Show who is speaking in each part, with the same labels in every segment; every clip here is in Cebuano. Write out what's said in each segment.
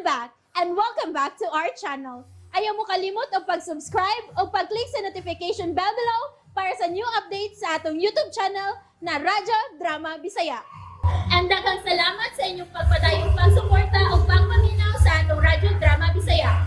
Speaker 1: I'm back and welcome back to our channel. Ayaw mo kalimot og pag-subscribe o pag-click sa notification bell below para sa new updates sa atong YouTube channel na Radyo Drama Bisaya. And daghang salamat sa inyong pagpadayong pagsuporta o pagpaminaw sa atong Radyo Drama Bisaya.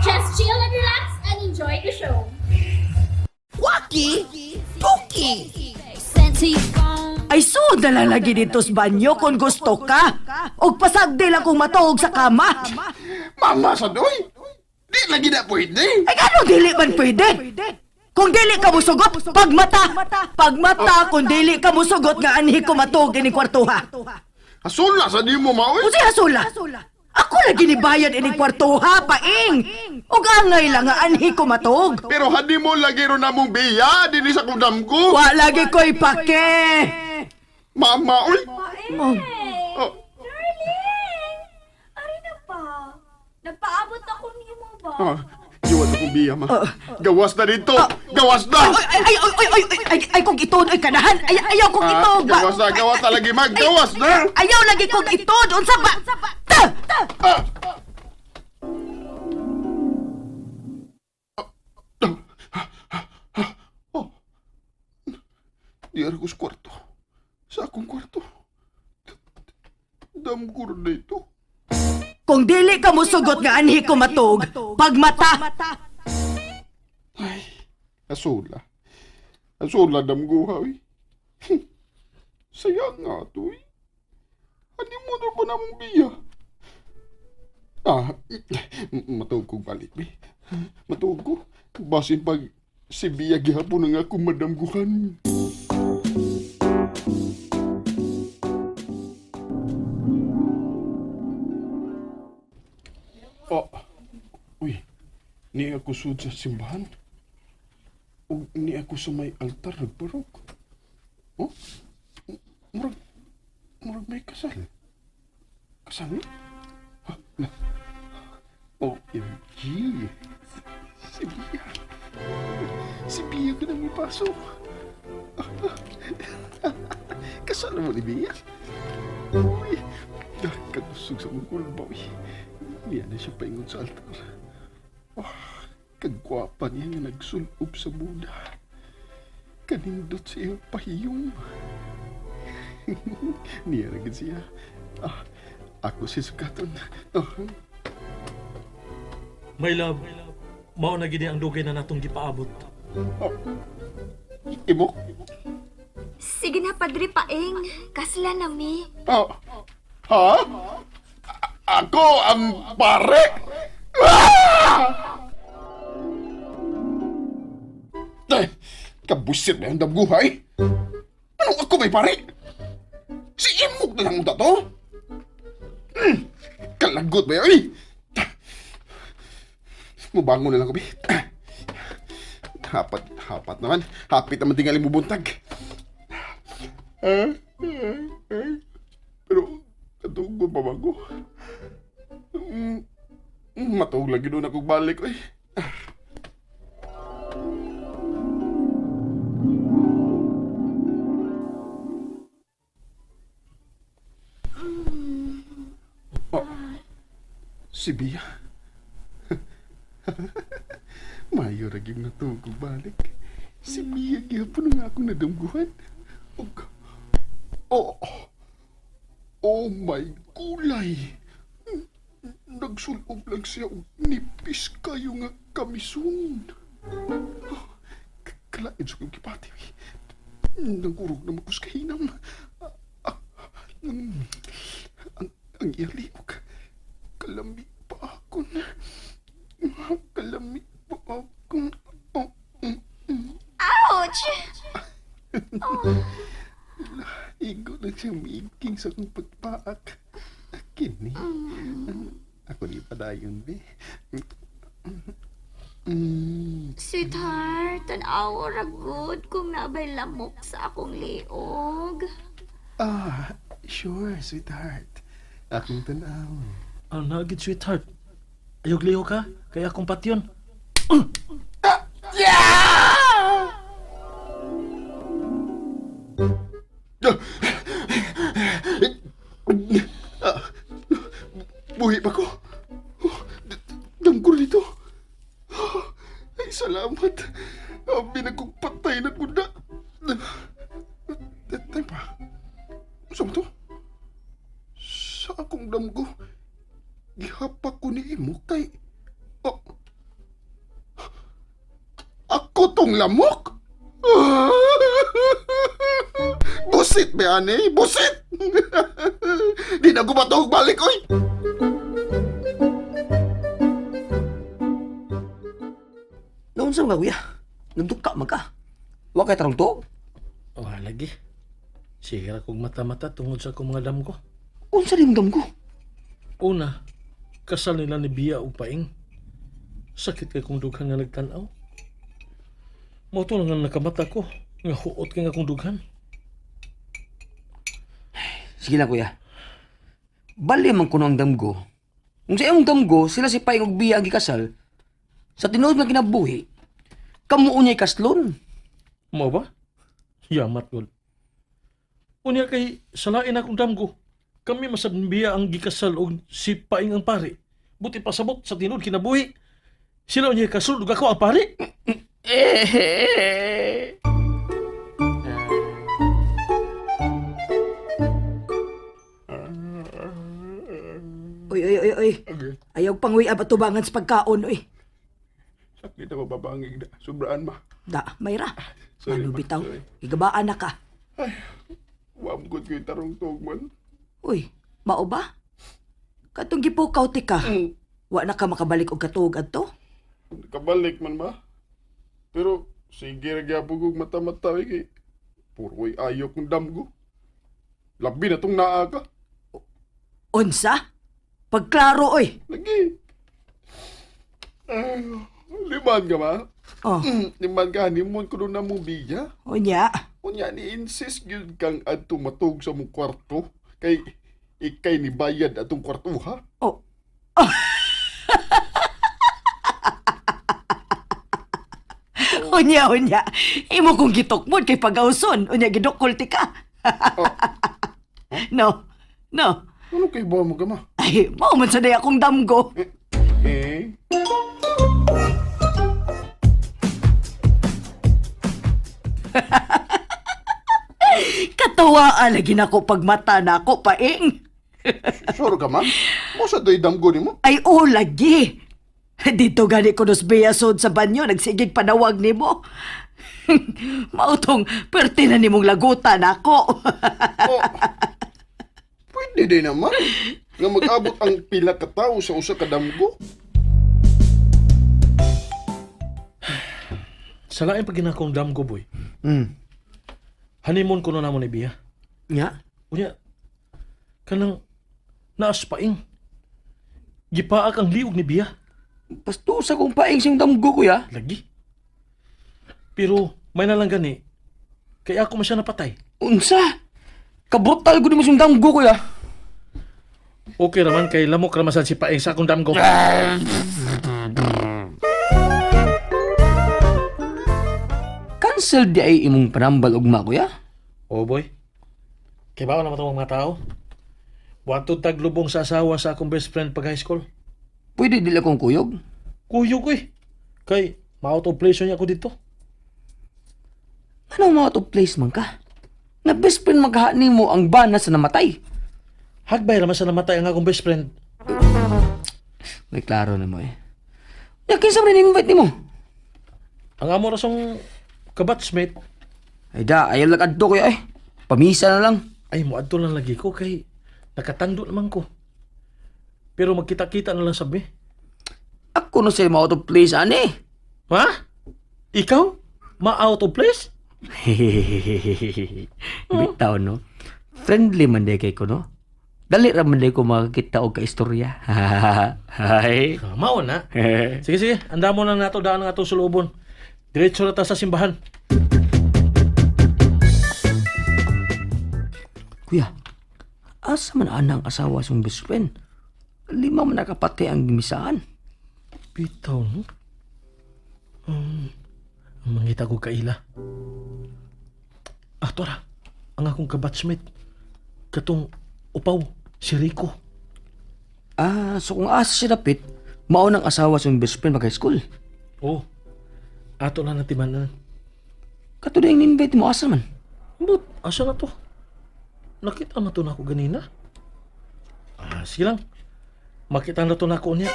Speaker 1: Just chill and relax and enjoy the show.
Speaker 2: Waki! Tuki! Ay sud na lang lagi dito sa banyo kung gusto ka. Og pasagdi lang kung matuog sa kama.
Speaker 3: Mama sa doy! Di lagi na pwede!
Speaker 2: Ay ano dili man pwede? Kung dili ka musugot, pagmata! Pagmata kung dili ka musugot nga anhi ko matuog ining kwartuha.
Speaker 3: Hasula sa di mo maoy!
Speaker 2: Unsay hasula? Ako lagi ni bayad ining kwartuha, paing! Og angay lang nga anhi ko matuog.
Speaker 3: Pero hadi mo lagi ron namong biya dinhi sa kudam ko!
Speaker 2: Wa lagi ko'y pake!
Speaker 3: Mama, oy!
Speaker 2: Oh.
Speaker 3: Oh,
Speaker 1: Darling! Ari na pa. Nagpaabot ako nimo ba?
Speaker 3: ah, giwan akong biya, ma. Gawas na dito! Gawas na!
Speaker 2: Ay, ay, ay, ay, ay, ay, ay, ay, kong itod, ay kanahan, ay, ayaw kong
Speaker 3: Ah,
Speaker 2: itog, ba?
Speaker 3: gawas na, gawas na lagi, ma! Gawas na!
Speaker 2: Ayaw lagi kong itod, unsa ba? Ta!
Speaker 3: Ah! Oh. Di ko sa kwarto. Sa akong kwarto. Damgur na ito.
Speaker 2: Kung dili ka musugot nga anhi ko matug, pagmata.
Speaker 3: Ay, asula. Asula damguha, uy. Saya nga to, uy. Ano mo na ba namong biya? Ah, matuog kong balik, bi. Matuog ko. Basin pag si Biya gihapon nga akong madamguhan. Oh, uy, ni ako sud sa simbahan. Ug ni ako sa may altar nagbarog. Oh? Murag, murag may kasal. Kasal ni? Ha, na. OMG. Si Bia. Si Bia ka nang ipasok. Kasal mo ni Bia? Uy, kakusog sa mong kulba. Uy. Niya na siya paingon sa altar. Oh, kagwapa niya nga nagsulob sa Buda. Kanindot sa iyang pahiyong. Niya na gid siya. Ah, ako si Sukaton. Oh,
Speaker 4: My love, mao na gini ang dugay na natong gipaabot.
Speaker 3: oh. Imo?
Speaker 5: Sige na, Padre Paeng. Kasla na mi.
Speaker 3: Oh. Ha? Ako ang pare? Ah! Ay, kabusit na yung damguhay. Anong ako may pare? Si Imok na lang mo to? Kalagot ba yun? Ay! Mubangon na lang ko, bi. Hapat, hapat naman. Hapit naman tingali mo buntag. Ah, ah, ah. Pero, katungkol pa ba ko? Matuog lagi doon ako balik, oy. Oh, si Bia. Mayo ra gyud natuog kog balik. Si Bia gyapon nga akong nadumguhan. Og oh, oh my gulay. Nagsulob lang siya og nipis kayo nga kamison. Oh, kalain sa kong gipati. Nangurog na magkus kahinam. Ah, mm, ang iyali og kalami pa ako na. Kalami pa ako. Oh,
Speaker 5: Ouch!
Speaker 3: Igo lang siyang miigking sa akong pagpaak. Kini. Ako ni padayon, be.
Speaker 5: Sweetheart, tanaw ra good kung nabay lamok sa akong liog.
Speaker 3: Ah, sure, sweetheart. Akong tanaw.
Speaker 4: Ano na gid sweetheart? Ayog liho ka kay akong patyon.
Speaker 3: Ah, buhi pa ko. Sa akong damgo, gihapak ko ni imo kay... Oh, ako tong lamok? Busit be ani, busit! Di na ko matuog balik, oy!
Speaker 6: Noon sa mga kuya, nagduka man ka. Wa kay tarong tuog.
Speaker 4: Oh, lagi. Sige ra kog mata-mata tungod sa akong mga damgo.
Speaker 6: Unsa rin damgo?
Speaker 4: Una, kasal nila ni Bia og Paing. Sakit kay kong dughan nga nagtan-aw. Mao to lang nga nakamata ko nga huot kay nga akong dughan.
Speaker 6: Sige lang kuya. Bali man kuno ang damgo. Kung sa imong damgo, sila si Paing ug Bia ang gikasal. Sa tinuod nga kinabuhi, kamuo niya'y kaslon.
Speaker 4: Mao ba? Yamat gud. Unya kay salain akong damgo. Kami masab ni Bia ang gikasal og si Paing ang pare. Buti pasabot sa tinuod kinabuhi. Sila unya kasal ug ako ang pare.
Speaker 2: Uy, uy, uy, uy. Ayaw pang uy, abatubangan sa pagkaon, uy.
Speaker 3: Sakit ako babangig na. Sobraan ma.
Speaker 2: Da, mayra.
Speaker 3: Sorry,
Speaker 2: Ano
Speaker 3: ma.
Speaker 2: bitaw?
Speaker 3: Sorry.
Speaker 2: Igabaan na ka.
Speaker 3: Wamgod ko'y tarong tuog man.
Speaker 2: Uy, mao ba? Katong gipukaw ti ka. Wa na ka makabalik og katuog adto?
Speaker 3: Kabalik man ma. Pero sige ra gyapon kog mata-mata eh, kay puroy ayo kong damgo. Labi na tong naa ka.
Speaker 2: Unsa? Pagklaro, uy.
Speaker 3: Lagi. Ay, liman ka ma.
Speaker 2: Oh,
Speaker 3: Liman ka honeymoon ko na mo biya.
Speaker 2: unya.
Speaker 3: Unya ni insist gyud kang adto matug sa mong kwarto kay ikay ni bayad atong kwarto ha.
Speaker 2: Oh. Unya, unya. Imo kong gitukmod kay pagauson. Unya, gidukol ti ka. No, no.
Speaker 3: Ano kay ba mo ka ma?
Speaker 2: Ay, mao man sa day akong damgo.
Speaker 3: Eh?
Speaker 2: Katuwaan lagi nako pagmata nako paing.
Speaker 3: Sure ka ma? Mo sa doy damgo nimo?
Speaker 2: Ay, oh, lagi. Dito gani ko nos beyasod sa banyo, nagsigig panawag nimo. Mautong perte na nimong lagutan ako.
Speaker 3: Oh. Pwede din naman. Nga mag-abot ang pila ka tawo sa usa ka damgo.
Speaker 4: Sa lain pag ginakong damgo boy. Honeymoon ko na namo ni Bia.
Speaker 6: Nya?
Speaker 4: Unya, kanang naas paing. Gipaak ang liog ni Bia.
Speaker 6: Pasto sa kong paing siyang damgo kuya.
Speaker 4: Lagi. Pero may nalang gani. Kaya ako man siya napatay.
Speaker 6: Unsa? Kabrutal gud mo siyang damgo kuya.
Speaker 4: Okay raman kay lamok ramasan si Paing sa akong damgo.
Speaker 6: Cancel di ay imong panambal ugma kuya.
Speaker 4: Oh boy. Kay baon naman itong mga tao. Buhatod taglubong sa asawa sa akong best friend pag high school.
Speaker 6: Pwede dili akong kuyog.
Speaker 4: Kuyog eh. Kay ma-out of place niya ako dito.
Speaker 6: Anong mga to place man ka? Na best friend maghaani mo ang bana sa namatay.
Speaker 4: Hagbay raman sa namatay ang akong best friend.
Speaker 6: May klaro na mo eh. Ya, kinsa man invite nimo?
Speaker 4: Ang amo ra song kabatsmate
Speaker 6: Ay da, ayaw lang adto kuya eh. Pamisa na lang.
Speaker 4: ay moadto lang lagi ko kay nakatando naman ko. Pero magkita-kita na lang sabi.
Speaker 6: Ako na sa'yo ma-out of place, ani.
Speaker 4: Ha? Ikaw? Ma-out of place?
Speaker 6: Bitaw, no? Friendly man day kay ko, no? Dali ra man day ko makakita og kaistorya. Hay.
Speaker 4: Ah, mao na. Sige, sige. Anda mo na nato daan ang atong sulubon. Diretso na ta sa simbahan.
Speaker 6: Kuya, asa man ana ang asawa sa best friend? Lima man nakapatay ang gimisaan.
Speaker 4: Bitaw, no? Ang mangita ko kaila. Ah, tora. Ang akong kabatchmate. Katong upaw, si Rico.
Speaker 6: Ah, so kung asa siya dapit, mao nang asawa sa best friend pag high school.
Speaker 4: Oh, ato na natimanan.
Speaker 6: Kato na yung invite mo, asa man?
Speaker 4: But, asa na to? Nakita man to na ako ganina. Ah, sige lang. Makita na to na ako niya.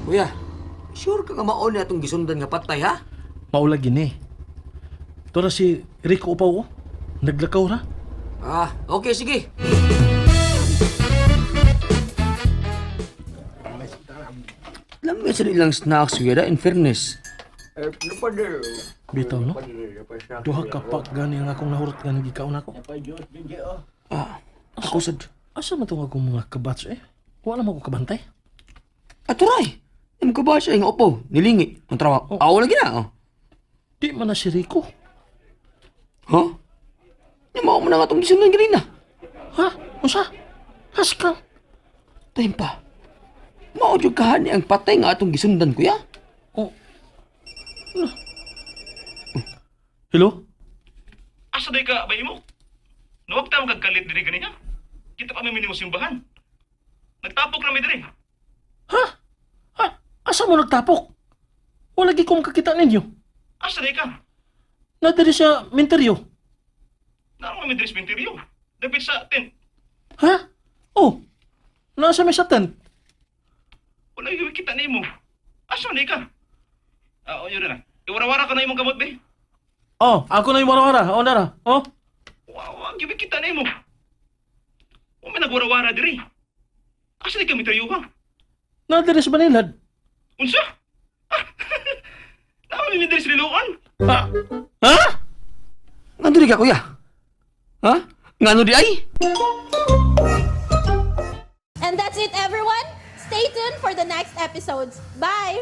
Speaker 6: Kuya, sure ka nga mao ni atong gisundan nga patay ha?
Speaker 4: Maulag gini. Ito na si Rico Upaw, oh. Naglakaw ra.
Speaker 6: Ah, okay, sige. Alam mo sa ilang snacks, kuya, in fairness.
Speaker 4: Bitaw, no? Duha ka pa gani ang akong nahurot nga nagikaon ako.
Speaker 6: Ah, ako sad.
Speaker 4: Asa man tong akong mga kabats eh? Wala man ko kabantay.
Speaker 6: Aturay! Ay, ka ba siya nga upo? Nilingi. Ang trawa.
Speaker 4: Oh.
Speaker 6: Aw lagi na, oh.
Speaker 4: Di man na si Rico.
Speaker 6: Huh? Yung mao mo na nga itong gisundan ganina.
Speaker 4: Ha? Unsa? Haskang.
Speaker 6: Time pa. Mao jud kahani ang patay nga atong gisundan, kuya.
Speaker 4: Oh. Ano? Hello?
Speaker 7: Asa day ka, bay mo? Nawag ta magkagalit diri ganina. Kita pa mi minimo simbahan. Nagtapok na mi diri.
Speaker 4: Ha? Ha? Asa mo nagtapok? Wala gi ko makakita ninyo.
Speaker 7: Asa day ka?
Speaker 4: Nadiri sa minteryo.
Speaker 7: Naroon mi diri sa minteryo. Dapit sa tent.
Speaker 4: Ha? Oh. Nasa may sa tent.
Speaker 7: Wala gyud kita nimo. Asa day ka? Ah, oh, yun na. Iwarawara ka na imong kamot be.
Speaker 4: Oh, ako na yung warawara. Oh, nara. Oh.
Speaker 7: Wa wa gyud kita nimo. Wa may nagwarawara diri. Asa day ka minteryo ha?
Speaker 4: Nadiri sa Banilad.
Speaker 7: Unsa? Naman mi diri sa liloan.
Speaker 4: Ha? Ha?
Speaker 6: Ngano di ka, kuya? Ha? Ngano di ay?
Speaker 1: And that's it, everyone. Stay tuned for the next episodes. Bye!